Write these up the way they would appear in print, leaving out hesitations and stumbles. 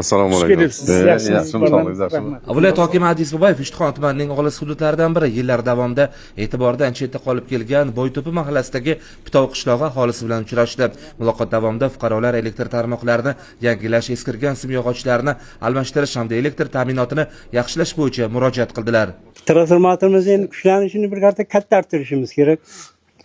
Assalomu Xush alaykum. kelibsiz. Yaxshimisiz? Yaxshimi, sog'ligingiz yaxshimi? Rahmat. Viloyat hokimi Adiz Boboyev Ishtixon tumanining olis hududlaridan biri, yillar davomida e'tibordan chetda qolib kelgan Boyto'pi mahallasidagi Pitov qishlog'i aholisi bilan uchrashdi. Muloqot davomida fuqarolar elektr tarmoqlarini yangilash, eskirgan simyog'ochlarni almashtirish hamda elektr ta'minotini yaxshilash bo'yicha murojaat qildilar. Transformatorimizni endi kuchlanishini bir karta kattartirishimiz kerak.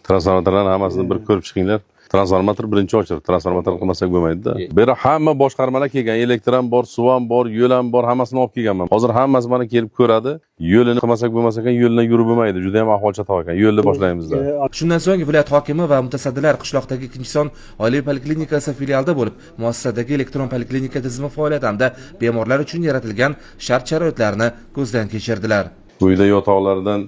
Transformatorlarni hammasini bir ko'rib chiqinglar. Transformator birinchi ochir. Transformator qilmasak bo'lmaydi-da. Bu yerda hamma boshqarmalar kelgan. Elektr ham bor, suv ham bor, yo'l ham bor, hammasini olib kelganman. Hozir hammasi mana kelib ko'radi. Yo'lini qilmasak bo'lmasa ekan, yo'ldan yurib bo'lmaydi. Juda ham ahvol chatoq ekan. Yo'lni boshlaymiz-da. Shundan so'ng viloyat hokimi va mutasaddilar qishloqdagi 2-son oilaviy poliklinikasi filialida bo'lib, muassasadagi elektron poliklinika tizimi faoliyati hamda bemorlar uchun yaratilgan shart-sharoitlarni ko'zdan kechirdilar. Uyda yotoqlardan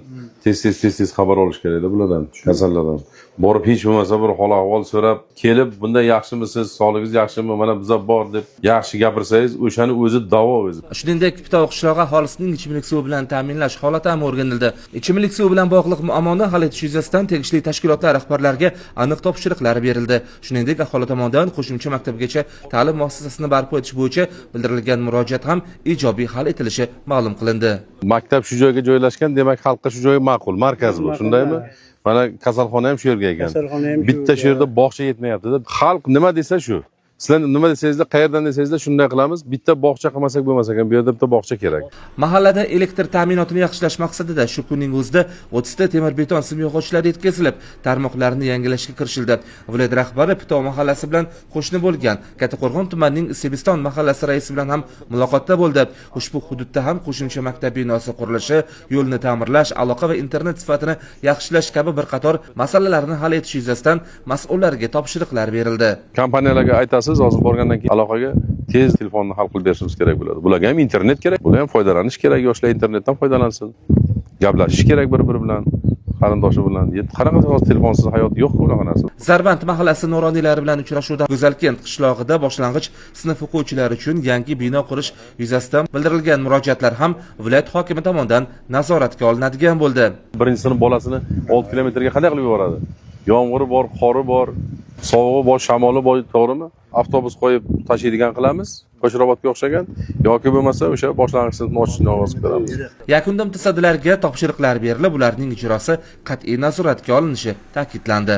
tez tez tez tez xabar olish kerakda bulardan, kasallardan. Borib hech bo'lmasa bir hol ahvol so'rab, kelib bunda yaxshimisiz, sog'ligingiz yaxshimi, mana biza bor deb yaxshi gapirsangiz, o'shani o'zi davo o'zi. Shuningdek, Pitov qishlog'i aholisining ichimlik suvi bilan ta'minlash holati ham o'rganildi. Ichimlik suvi bilan bog'liq muammoni hal etish yuzasidan tegishli tashkilotlar rahbarlariga aniq topshiriqlar berildi. Shuningdek, aholi tomonidan qo'shimcha maktabgacha ta'lim muassasasini barpo etish bo'yicha bildirilgan murojaat ham ijobiy hal etilishi ma'lum qilindi. Maktab shu joyga joylashgan, demak xalqqa shu joy ma'qul, markaz bu, shundaymi? Mana kasalxona ham shu yerga ekan. Kasalxona ham shu Bitta shu yerda bog'cha yetmayapti-da. Xalq nima desa shu. Sizlar nima desangizlar, qayerdan desangizlar shunday qilamiz. Bitta bog'cha qilmasak bo'lmas ekan, bu yerda bitta bog'cha kerak. Mahallada elektr ta'minotini yaxshilash maqsadida shu kunning o'zida 30 ta temir-beton simyog'ochlar yetkazilib, tarmoqlarni yangilashga kirishildi. Viloyat rahbari Pitov mahallasi bilan qo'shni bo'lgan Kattaqo'rg'on tumanining Sebiston mahallasi raisi bilan ham muloqotda bo'ldi. Ushbu hududda ham qo'shimcha maktab binosi qurilishi, yo'lni ta'mirlash, aloqa va internet sifatini yaxshilash kabi bir qator masalalarni hal etish yuzasidan mas'ullarga topshiriqlar berildi. Kompaniyalarga aytasiz, hozir borgandan keyin aloqaga tez telefonni hal qilib berishimiz kerak bo'ladi. Bularga ham internet kerak, bular ham foydalanish kerak, yoshlar internetdan foydalansin. Gaplashish kerak bir-biri bilan, qarindoshi bilan. Qanaqa hozir telefonsiz hayot yo'q unaqa narsa. Zarband mahallasi nuroniylari bilan uchrashuvda Go'zalkent qishlog'ida boshlang'ich sinf o'quvchilari uchun yangi bino qurish yuzasidan bildirilgan murojaatlar ham viloyat hokimi tomonidan nazoratga olinadigan bo'ldi. Birinchi sinf bolasini 6 kilometrga qanday qilib yuboradi? Yomg'iri bor, qori bor, sovug'i bor, shamoli bor, to'g'rimi? Avtobus qo'yib tashiydigan qilamiz, Qo'shrabotga o'xshagan yoki bo'lmasa o'sha boshlang'ich sinfni ochishni og'oz qilamiz. Yakunda mutasaddilarga topshiriqlar berilib, ularning ijrosi qat'iy nazoratga olinishi ta'kidlandi.